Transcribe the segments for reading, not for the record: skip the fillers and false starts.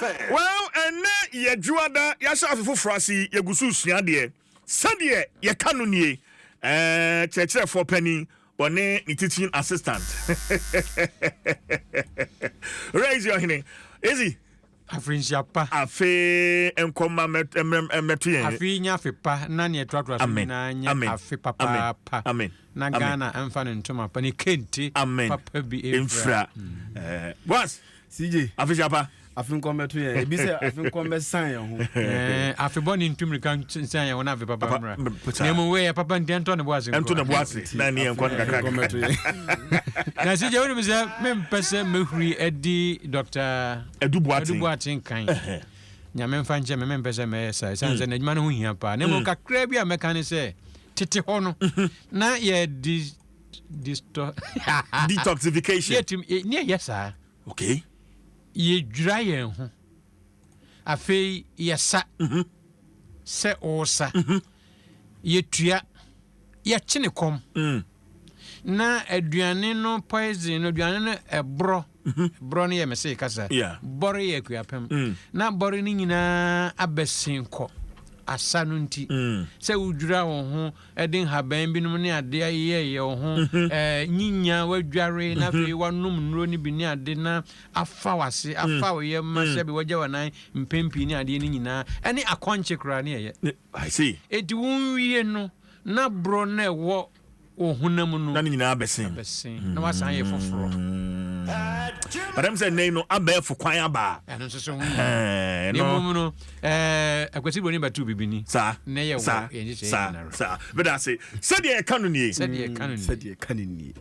Well, ɛnnɛ yɛ Dwoada, yɛahyɛ afe foforɔ ase yi, yɛgu so resua adeɛ. Sɛdeɛ yɛka no nie, ɛɛ, kyerɛkyerɛfoɔ panin, ɔne ne teaching assistant. Owura Izzy Ɔhene, Izzy. Afirinhyia pa. Afe nkɔma mmɛto yɛn. Afe yi nyɛ afe pa na nea ɛtoatoa so nyinaa nyɛ afe papaapa. Amen. Na Ghana mfa ne ntoma pa ne kente papa bi mfira. Boas. CJ. Afehyia pa. Afe nkɔm bɛto yɛn. Ebi sɛ afe nkɔm bɛsan yɛn ho. Afe bɔ ne ntu mirika nsan yɛn ho na afe papa mmra. Na emu wei yɛ papa nti ɛntɔ ne bo ase nkɔ. Ɛnto ne bo ase na ne yɛn nkɔ no kakra. Na CJ wonim sɛ mempɛ sɛ mɛhuri adi Dr. Adu Boateng. Adu Boateng kan. Nyame mfa nkyɛ me mempɛ sɛ mɛyɛ saa ɛsiane sɛ n'adwuma no ho hia paa. Na mmom kakra bi a mɛka ne sɛ tete hɔ no na yɛde detoxification. Yɛtumi ne yɛyɛ saa. Okay. Yɛdwira yɛn ho. Afei yɛsa. Sɛ ɔresa. Yɛtua. Yɛkyene kɔm. Na aduane no poison no aduane no ɛborɔ. Borɔ no yɛ mese kasa. Bɔre yɛ akuapem. Na bɔre no nyinaa abɛsen kɔ asa no nti. Sɛ wodwira wo ho de nhaban binom ne ade ayeyɛyɛ wo ho, nyinya, woadware na afei woanom nnuro no bi ne ade na afa w'ase, afa wo yam ma sɛbe woagya w'anan mpɛn pii ne adeɛ no nyinaa, ɛne akɔnkye koraa ne ɛyɛ. I see. Enti wonwie no na borɔ no a ɛwɔ wo honam no. Na ne nyinaa abɛsen. Abɛsen na wasan ayɛ foforɔ. But ɛm sɛ nnɛ yi no abɛɛfo kwan aba. Ɛno nso so ho hia. Na mmom no ɛɛ Akwasi Broni bɛto bibini. Saa. Na yɛ wɔ yɛn nhyehyɛeɛ saa nyinara. Saa. Meda ase. Sɛdeɛ yɛka no nie. Sɛdeɛ yɛka no nie. Sɛdeɛ yɛka no nie.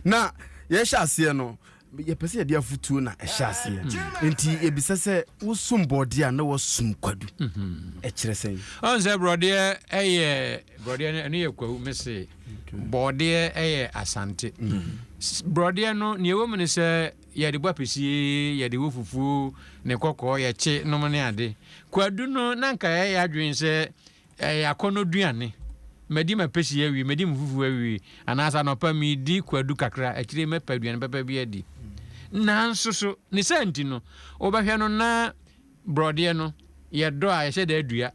Na yɛhyɛ aseɛ no yɛpɛ sɛ yɛde afotuo na ɛhyɛ aseɛ mm. nti yɛbisa sɛ wosom bɔɔdeɛ a na wasum kwadu mm-hmm. ɛkyerɛ sɛn? Ɔn sɛ borɔdeɛ ɛyɛ borɔdeɛ no ɛno yɛ kwawu mese bɔɔdeɛ ɛyɛ asante mm. Borɔdeɛ no nea ɛwɔ mu ne sɛ yɛde bɔ apesie, yɛde wɔ fufuo ne kɔkɔɔ, yɛkye nom ne ade. Kwadu no na nka yɛyɛ adwene sɛ Ɛyɛ akɔnnɔduane. Madi m'apɛsi awie, madi me fufuo awie, anaasɛ anɔpa meredi kwadu kakra, akyire yi mɛpɛ aduane papa bi adi. Nanso so, ne saa nti no, wobɛhwɛ no na borɔdeɛ no, yɛdɔ a yɛhyɛ da dua.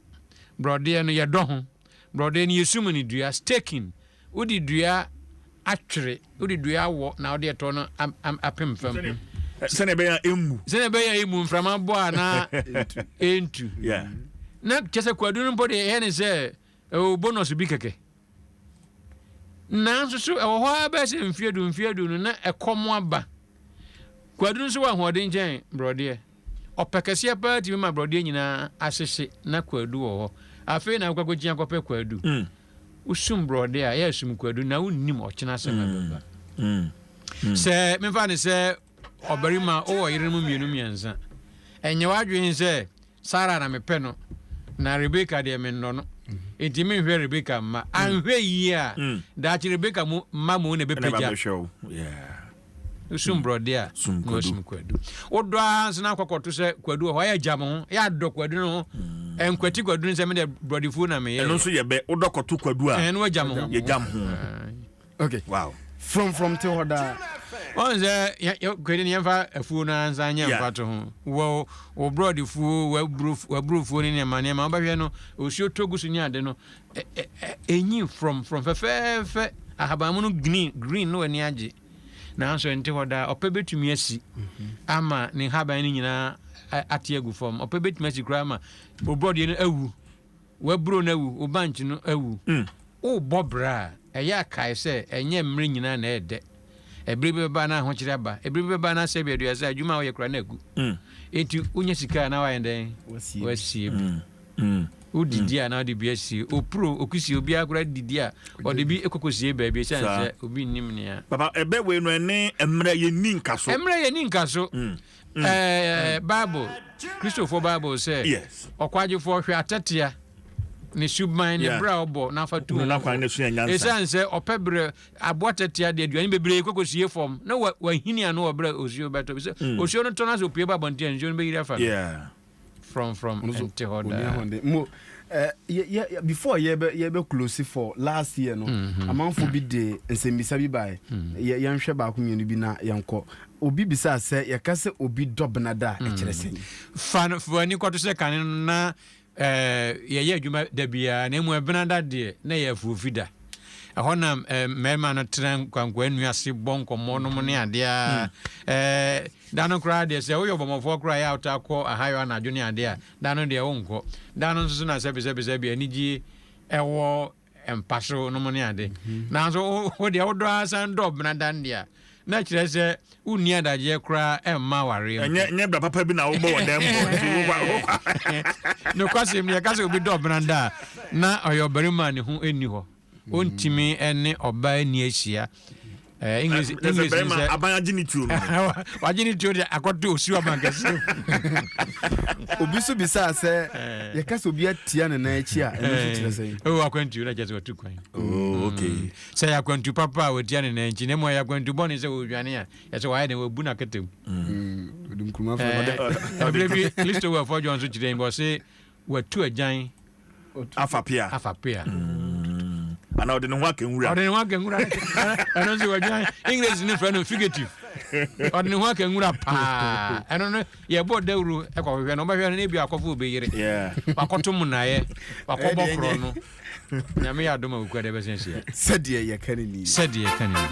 Borɔdeɛ no, yɛdɔ ho. Borɔdeɛ no, yɛsum no dua, staking. Wode dua atwere, wode dua awɔ na wode ɛtɔ no apem fam. Sɛnea ɛbɛyɛ a ɛmmu. Sɛnea ɛbɛyɛ a ɛmmu, mframa bɔ a na ɛntu. Na kyɛ sɛ kwadu no mpo deɛ ɛyɛ ne sɛ ɛwɔ bonus bi kɛkɛ. Nanso so ɛwɔ hɔ ara bɛyɛ sɛ mfeɛ du mfeɛ du no na ɛkɔm aba. Kwadu nso wɔ ahoɔden kyɛn borɔdeɛ. Ɔpɛ kɛseɛ paa tumi ma borɔdeɛ nyinaa ahyehye na kwadu wɔ hɔ. Afei na wokɔ akɔkyi akɔpɛ kwadu. Mm. Wosum borɔdeɛ a, ɛyɛ sum kwadu na wonnim ɔkyena asɛm a ɛbɛba. Mm. Mm. Sɛ memfa ne sɛ ɔbarima wowɔ yerenom mmienu mmiɛnsa, ɛnyɛ w'adwene sɛ Sara na mepɛ no, na Rebeka deɛ mennɔ no. Enti menhwɛ Rebeka mma. Anhwɛ yie a, daakye Rebeka mu mma mu na ɛbɛpagya. Wosum borɔdeɛ a, na wasum kwadu. Wodɔ ara nso na akɔkɔto sɛ kwadu wɔ hɔ, ayɛ agya mo ho, yɛ adɔ kwadu no ho. Nkwati kwadu no sɛ mede borɔdefuo na meyɛ. Ɛno nso yɛ bɛ, wodɔ kɔto kwadu a, ɛno agya mo ho. Yɛgya mo ho. Okay. Wow. Frɔmfrɔm te hɔ daa. Wɔn sɛ kwadi no yɛmfa afuo no ansa nyɛ mfa to ho. Wɔ wo borɔdefuo, w'aburofuo ne nneɛma nneɛma wobɛhwɛ no, osuo tɔ gu so ne ade no, ɛnyi frɔmfrɔm fɛfɛɛfɛ, ahabanmono green green na w'ani agye. Nanso ɛnte hɔ daa. Ɔpɛ bɛtumi asi ama ne nhaban no nyinaa ate agu fam. Ɔpɛ bɛtumi asi koraa ama wo borɔdeɛ no awu. W'aburow no awu, wo bankye no awu. Worebɔ bra a, ɛyɛ a kae sɛ ɛnyɛ mmere nyinaa na ɛyɛ dɛ. Ɛbere bi bɛba na ahokyere aba. Ɛbere bi bɛba na sɛbi aduasa, adwuma a woyɛ koraa na agu. Enti wonya sika a na woayɛ dɛn? Woasie bi. Wodidi a na wode bi asie. Opuro, okusie, obiara koraa didi a ɔde bi kɔkɔsie baabi ɛsiane sɛ obi nnim nea. Papa, ɛbɛ wei no ɛne mmerɛ yɛnni nka so. Mmerɛ yɛnni nka so. Ɛɛ Bible, Kristofoɔ Bible sɛ, Ɔkwagyefoɔ, hwɛ atɛtea, ne suban, ne berɛ a ɔbɔ, na fa tu ho fo. Ɛsiane sɛ ɔpɛ berɛ, aboa tɛtea de aduane bebree kɔkɔsie fam, na wahini ano wɔ berɛ a osuo bɛtɔ. Sɛ mm. osuo no tɔ no sɛ opue ba abɔnten a, nsuo no bɛyiri afa no. Frɔmfrɔm ɛnte hɔ daa. Mo, eh, before yɛbɛ yɛbɛ close for last year no, mm -hmm. amanfo bi de nsɛmmisa bi bae. Mm. Yɛnhwɛ baako mmienu bi na yɛnkɔ. Obi bisaa sɛ, Yɛka sɛ obi dɔ benada a, ɛkyerɛ sɛn? Fa no, fa w'ani kɔto sɛ kane no na yɛyɛ adwuma da biara, na mmom ɛbenada deɛ, na ɛyɛ afuofi da. Ɛhɔ na mmarima no tena nkwankwaa nnua ase bɔ nkɔmmɔ nom ne adeɛ a. Da no koraa deɛ, sɛ woyɛ ɔbɔmmɔfoɔ koraa a ɛyɛ a wotaa kɔ ahayɔ anadwo ne adeɛ a, da no deɛ wonkɔ. Da no nso so na sɛbesɛbesɛbe anigye wɔ mpa so nom ne ade. Nanso wo deɛ wodɔ ara san dɔ benada no deɛ a, na kyerɛ sɛ wonni adagyeɛ koraa mma awareɛ mpo. Ɛnyɛ nyɛ bra papa bi na wobɔ wɔ dan mu hɔ nti wokɔ wokɔ. Nokwasɛm ni, yɛka sɛ obi dɔ benada a, na ɔyɛ ɔbarima a ne ho nni hɔ. Ɔntumi ne ɔbaa nni ahyia. Eh, English Kyerɛ sɛ English ni bɛrima sɛ aban agye ne tuo no. wagye ne tuo de akɔto osuo abankɛseɛ mu. Obi nso bisaa sɛ, yɛka sɛ obi atia ne nan akyi a, ɛno nso kyerɛ sɛn? Oh, akwantu na kyerɛ sɛ watu kwan. Oh, okay. Sɛ yɛ akwantu papa a watia ne nan akyi, na mmom ɛyɛ akwantu bɔne sɛ ɔredwane a, yɛ sɛ wayɛ dɛn, wabu n'akata mu. Ɔde nkuruma fa. Eh, ɛberɛ bi Christopher Fɔdwɔn nso kyerɛ bi, ɔse watu agyan Afa pea. Afa pea. Ana ɔde ne ho aka nwura. Ɔde ne ho aka nwura. Ɛno nso wadwan. English ne frɛ no fugitive. Ɔde ne ho aka nwura paa. Ɛno no yɛbɔ dawuro ɛkɔhwehwɛ no. Ɔbɛhwɛ no na ebi akɔfo obi yere. Wakɔto mmunaeɛ. Wakɔbɔ korɔ no. Nyame yɛ adom a okua deɛ bɛsɛn ahyia. Sɛdeɛ yɛka no nie. Sɛdeɛ yɛka no nie.